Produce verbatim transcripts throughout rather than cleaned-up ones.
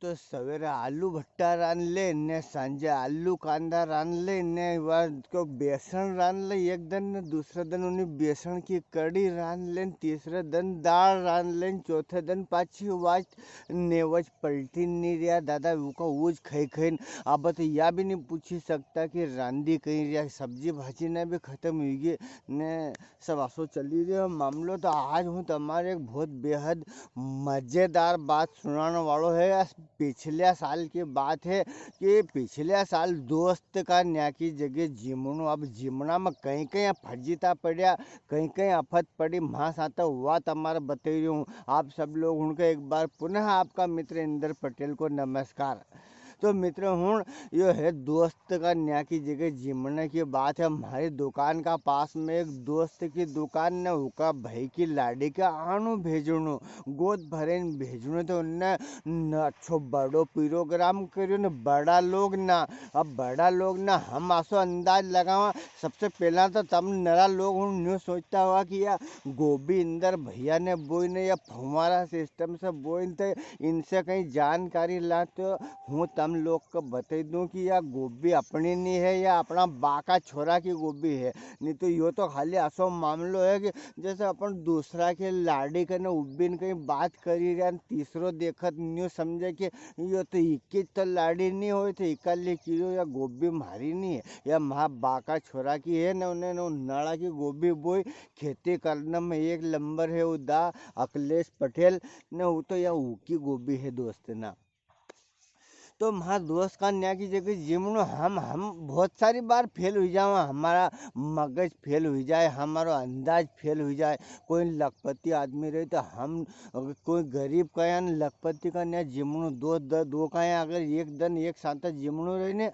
तो सवेरे आलू भट्टा रांध ले, ने सांजे आलू कांदा रांध ले, ने वा को बेसन रांध ले एक दन, ने दूसरे दन उनी बेसन की कड़ी रांध ले, तीसरे दन दाल रांध ले, चौथे दन पाछी वाज ने वज पलटी नी रिया दादा, उका उज खाई खाई न। अब तो या भी नी पूछी सकता कि रांधी कई रिया, सब्जी भाजी ने भी खत्म हुई गई, ने सब असो चली रह्यो मामलो। तो आज हूँ तमारे एक बहुत बेहद मजेदार बात सुनाने वालो है। पिछले साल की बात है कि पिछले साल दोस्त का न्या की जगह जीमणो। अब जीमणा में कई कई फजीता पड़या, कई कई आफत पड़ी, म्हा साथ हुआ तमारे बतई रह्यो हूँ। आप सब लोग हुण के एक बार पुनः आपका मित्र इंद्र पटेल को नमस्कार। तो मित्र हुण यो है दोस्त का न्या की जगह जीमने की बात है। हमारी दुकान का पास में एक दोस्त की दुकान ने उका भाई की लाड़ी के आणू भेजणू, गोद भरे न भेजणू। तो उनने न अच्छो बड़ो प्रोग्राम करियो ने बड़ा लोग ना। अब बड़ा लोग ना हम असो अंदाज लगावा, सबसे पहला तो तम नरा लोग हुण न्यू सोचता हुआ कि या गोभी इंदर भैया ने बोई ने या फुवारा सिस्टम से बोई ने, तो इनसे कई जानकारी ला। तो हूँ तम लोग को बता दूं कि या गोभी अपनी नी है, या अपना बा का छोरा की गोभी है। नी तो यो तो खाली असो मामलो है कि जैसे अपन दूसरा के लाड़ी कने उब्बीन कई बात करी रहा, तीसरो देखत न्यू समझे कि यो तो इक्की तो लाड़ी नी होय, तो इका लिए किरो या गोभी म्हारी नी है, या म्हा बा का छोरा की है, ने उन्हें ने उन्हाड़ा की गोभी बोई। खेती करने में एक नंबर है उदा अखिलेश पटेल, ने वो तो या ऊकी गोभी है दोस्त ना। तो म्हार दोस्त का न्या की जगह जीमणो हम, हम बहुत सारी बार फेल हुई जावा, हमारा मगज फेल हुई जाए, हमारो अंदाज फेल हुई जाए। कोई लखपति आदमी रहे तो हम, कोई गरीब का या लखपति का न्या जीमणो, दो, द-, दो का या अगर एक दन एक साथ जीमणो रहे ने,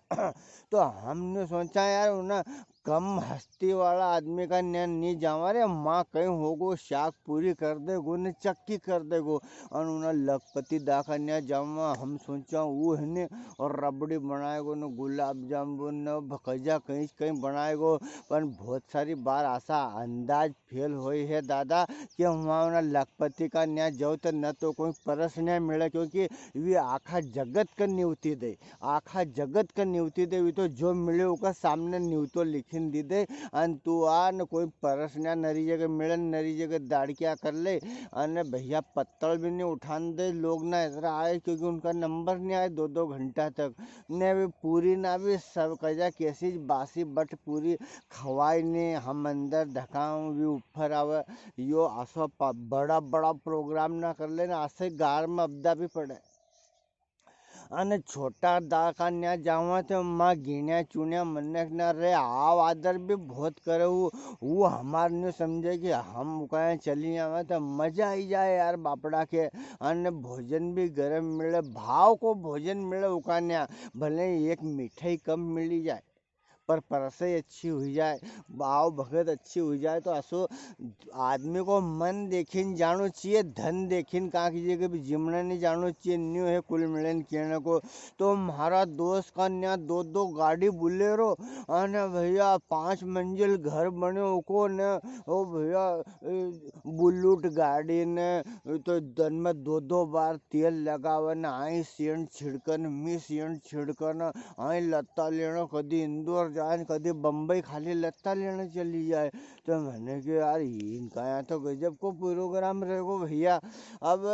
तो हमने सोचा यार उन्हें कम हस्ती वाला आदमी का न्या नी जावा रे, माँ कई होगो, शाक पूरी कर देगो ने चक्की कर देगो। अन उन्हें लखपति दा का न्या जावा, हम सोचा वो है ने, और रबड़ी बनाएगो ने, गुलाब जामुन ने, भकजा कई कई बनाएगो। पण बहुत सारी बार असा अंदाज फेल होई है दादा, कि वहाँ उन्हें लखपति का न्या जाओ तो न तो कोई परसण्या मिले, क्योंकि वे आखा जगत का निवती दे। आखा जगत का निवती दे, वी तो जो मिले उका सामने निवतो लिखिन दी दे। अन तू आ न कोई परसण्या नरी जगह मिले, नरी जगह दाड़किया कर ले। अन भैया पत्तल भी नी उठान दे, लोग ना इतरा आए, क्योंकि उनका नंबर नी आए दो दो घंटा तक। ने वे पूरी ना भी सब कजा कैसी बासी बट पूरी खवाई ने हम अंदर धकाऊं भी ऊपर आवे। यो असो प-, बड़ा बड़ा प्रोग्राम ना कर लेना, असे गार में अबदा भी पड़े। अने छोटा दा का न्या जावा तो माँ गिण्या चुण्या मनक ना रे, आव आदर भी बहुत करे। वो, वो हमार न्यू समझे कि हम उकाया चली आवे तो मजा आई जाए यार बापड़ा के। अने भोजन भी गरम मिले, भाव को भोजन मिले उका न्या, भले एक मिठाई कम मिली जाए। पर परसई अच्छी हुई जाए, बाव भगत अच्छी हुई जाए, तो असो आदमी को मन देखिन जानो चाहिए, धन देखिन कां कीजिए के भी जिमना नी जानो चाहिए, न्यू है कुल मिलन कहने को। तो म्हारा दोस्त का न्या दो दो गाड़ी बुलेरो, अने भैया पांच मंजिल घर बने उको ने, ओ भैया, ए, बुलेट गाड़ी ने, तो दन में दो दो बार तेल लगावे ने, आई सेंट छिड़कन, मी सेंट छिड़कन, आई लत्ता लेना, कदी इंदौर जाए, कदी बम्बई खाली लत्ता लेने चली जाए। तो मैंने कहा, "यार, इनका यहाँ तो गजब को प्रोग्राम रहेगो भैया।" अब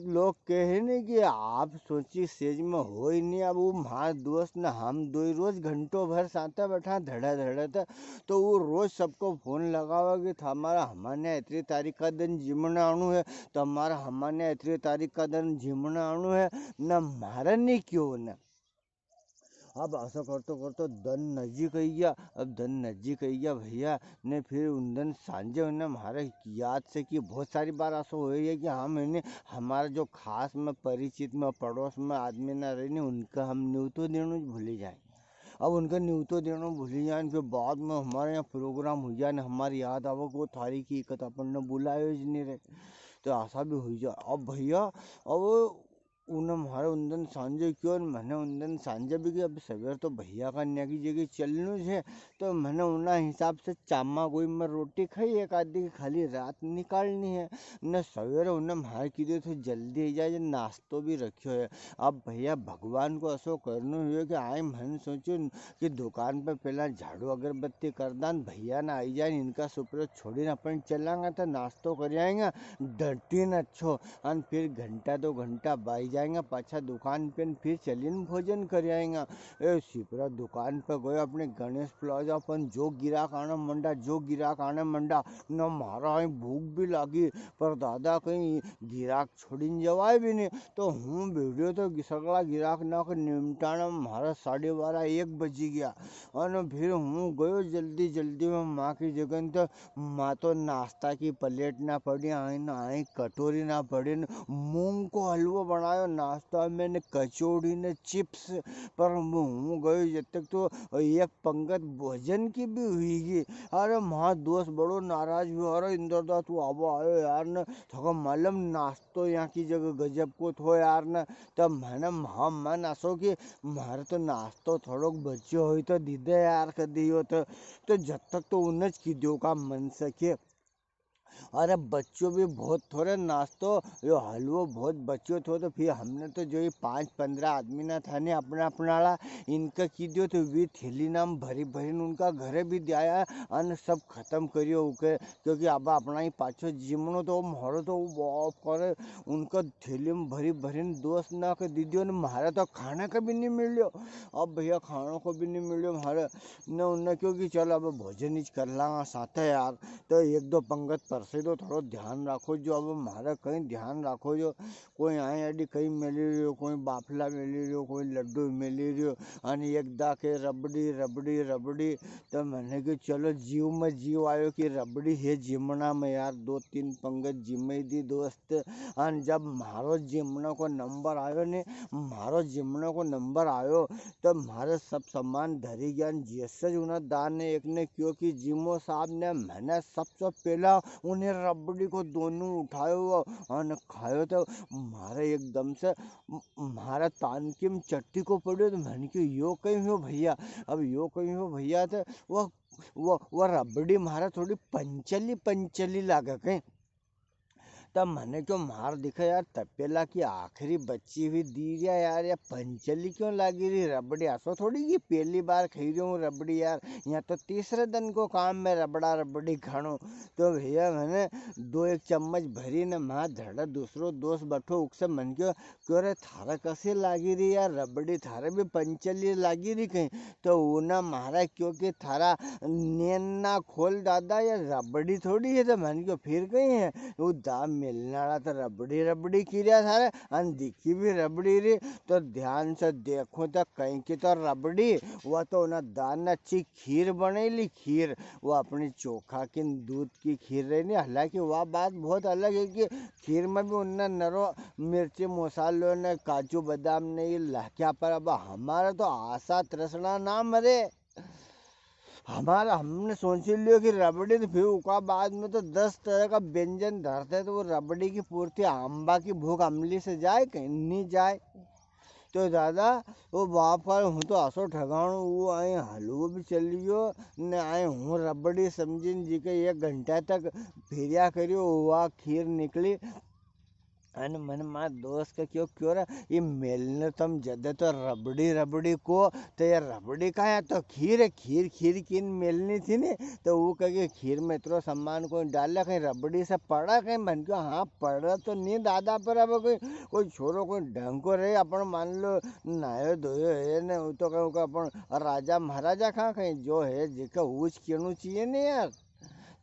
लोग कहे नहीं कि आप सोची सेज में हो ही नहीं। अब वो म्हार दोस्त ने हम दो ही रोज घंटों भर साथ बैठा धड़ा धड़ा था, तो वो रोज सबको फोन लगावा कि थामारा हमारे इतरी तारीख का दिन जिमने आणु है, तो हमारा हमारे इतरी तारीख का दिन जिमने आणु है, न म्हारे नहीं क्यों ने। अब असो करतो करतो दन नजीक आई गया। अब दन नजीक आई गया भैया, ने फिर उन दिन सांझे उन्हें म्हारे याद से कि बहुत सारी बार असो हो गया कि हम इन्हें, हमारा जो खास में परिचित में पड़ोस में आदमी ना रहे ने, उनका हम न्योतो देनो भूली जाए। अब उनका न्योतो देनो भूली जाए, फिर बाद में हमारे यहाँ प्रोग्राम हो जाए ने, हमारी याद आवे कि वो थारी की इकत अपन ने बुलायो ही नहीं रहे, तो ऐसा भी हो जाए। अब भैया, अब उन्हें म्हारे उन दन सांझे क्यो, न म्हने उन दन सांझे भी कि अब सवेर तो भैया का न्या की जगह चलनू छे, तो म्हने उना हिसाब से चामा गोई में रोटी खाई, एक आधी की खाली रात निकालनी है। न सवेरे उन्हें म्हारे कीधो तो जल्दी आई जाए, नाश्तो भी रख्यो है। अब भैया भगवान को असो करनो हुयो कि आए म्हने सोच्यो कि दुकान पे पहला झाड़ू अगरबत्ती कर दां, भैया ना आई जाए, इनका सुपरो छोड़ी ना अपन चलांगा तो नाश्तो कर आएंगा, डटी न अच्छो। अन फिर घंटा दो घंटा बाई जाएंगा, पाछा दुकान पे न फिर चलीन भोजन कर आएंगा। ए सिपरा दुकान पे गयो अपने गणेश प्लाजा पर, जो गिराक आना मंडा, जो गिराक आना मंडा, न म्हारा आई भूख भी लागी, पर दादा कहीं गिराक छोड़ीन जवाय भी नहीं। तो हूँ भिड़्यो तो सगला गिराक ना के निमटाना म्हारा साढ़े बारह एक बजी गया। अन फिर हूँ गयो जल्दी जल्दी में माँ की जगह, तो माँ तो नाश्ता की प्लेट ना पड़ी, आई ना आई कटोरी ना पड़ी, न मूंग को हलवो बनायो नाश्ता में, न कचौड़ी ने चिप्स। पर हूँ गयो जब तक तो एक पंगत भोजन की भी हुई गई। अरे म्हारो दोस्त बड़ो नाराज हुयो, "अरे इंदर दा तू आबो आयो यार, न थको मालूम नाश्तो यहाँ की जगह गजब को थो यार न।" तब म्हने म्हा मन असो कि म्हारे तो नाश्तो थोड़ोक बच्यो होई तो दीदे यार, कर दियो तो। तो जब तक तो उन्हें कीधो का मन सके। अरे बच्यो भी बहुत थोड़े नाश्तो, यो हलवो बहुत बच्यो थो, तो फिर हमने तो जो ये पाँच पन्द्रह आदमी ना था ने अपना अपना आला, इनका कीधो तो वी थैली ना में भरी भरी न उनका घरे भी दिया, अन सब खत्म करियो उके, क्योंकि अब अपना ही पाछो जीमणो तो म्हारो तो बाप करे, उनका थैली में भरी भरी न दोस्त ना के दीदियो ने म्हारे तो खाने का भी नहीं मिल्यो। अब भैया खाने को भी नहीं मिल्यो म्हारे, ने उनने क्यो कि चल अब भोजन ही कर लांगा साथे यार, तो एक दो पंगत परसे दो, थोड़ो ध्यान राखो जो, अब म्हारे कहीं ध्यान राखो जो, कोई आए अड़ी कहीं मेली रियो, कोई बाफला मेली रियो, कोई लड्डू मेली रियो, अन एक दा के रबड़ी, रबड़ी, रबड़ी। तो म्हने कि चलो जीव में जीव आयो कि रबड़ी है जीमणा में यार, दो तीन पंगत जीमे दी दोस्त। अन जब म्हारो जीमणा को नंबर आयो ने, म्हारो जीमणा को नंबर आयो, तो म्हारे सब सामान धरी गया। अन जैसे ज उन्हें दा ने एक ने क्यो कि जीमो साहब ने, म्हने सबसे पहला उन्हें रबड़ी को दोनों उठायो अन खायो, तो म्हारे एकदम से म-, म्हारा तानकी में चट्टी को पड़्यो। तो म्हने क्यो यो कहीं हो भैया, अब यो कहीं हो भैया, तो वो, वो, वो रबड़ी म्हारा थोड़ी पंचली पंचली लागे कहीं। तब म्हने क्यो म्हार दिखे यार, तपेला की आखिरी बची हुई दी रिया यार, या पंचली क्यों लागी री रबड़ी? असो थोड़ी कि पहली बार खाई रियो हूँ रबड़ी यार, या तो तीसरे दिन को काम में रबड़ा रबड़ी खाणो। तो भैया म्हने दो एक चम्मच भरी ने म्हार धड़ा दूसरो दोस्त बैठो, उकसे म्हने क्यो, क्यों रे थारा कसी लागी री यार रबड़ी, थारे भी पंचली लागी री कहीं? तो उन्हें म्हारा क्यो कि थारा नेन ना खोल दादा, ये रबड़ी थोड़ी है। तो म्हने क्यो फिर कहीं है? वो दा मेलने वाला तो रबड़ी रबड़ी की रिया थारे, अन दिखी भी रबड़ी री। तो ध्यान से देखो तो कहीं की तो रबड़ी, वो तो उन्हें दा ने अच्छी खीर बनेली, खीर, वो अपनी चोखा की दूध की खीर रही नहीं। हालांकि वह बात बहुत अलग है कि खीर में भी उनने नरो मिर्ची मसालो ने काजू बादाम ने ये लाख्या, पर अब हमारा तो आशा तृष्णा ना मरे। हमारा, हमने सोची लियो कि रबड़ी, तो फिर उका बाद में तो दस तरह का व्यंजन धरते, तो वो रबड़ी की पूर्ति आंबा की भूख अमली से जाए कहीं? नहीं जाए। तो दादा, वो बाप का हूँ तो असो ठगाणो, वो आई हलवो भी चलियो, ने आई हूँ रबड़ी समझीन जी के एक घंटा तक फिरिया करियो, वा खीर निकली। अन मन मार दोस्त के क्यो, क्यों रे, ये मेलने तम जदे तो रबड़ी, रबड़ी को, तो ये रबड़ी का या तो खीर है, खीर, खीर किन मेलनी थी ने, तो वो कहे कि खीर में इतरो सामान कोई डाले, कहीं रबड़ी से पड़ा कहीं? मन क्यो, हाँ, पड़ा तो नहीं दादा, पर अब कोई, कोई छोरो कोई ढंग को रहे, अपन मान लो नहायो धोयो है ने, वो तो कहूँ कि अपन राजा महाराजा कहाँ कहीं जो है, जेका ऊँच कहणू चाहिए नहीं यार।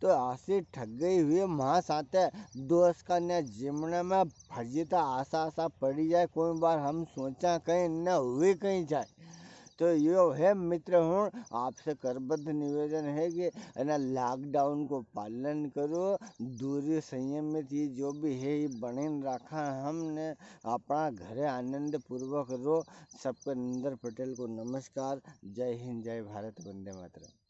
तो आसी ठगई हुई माँ साथे दोस्त का ने जीमने में फजीता आसा आसा पड़ी जाए, कोई बार हम सोचा कहीं न हुई कहीं जाए। तो यो है मित्र हुण, आपसे करबद्ध निवेदन है कि है ना, lockdown को पालन करो, दूरी संयमित ये जो भी है, ये बनेन रखा हमने, अपना घरे आनंद पूर्वक रो। सबको इंदर पटेल को नमस्कार। जय हिंद, जय भारत, वंदे मातरम।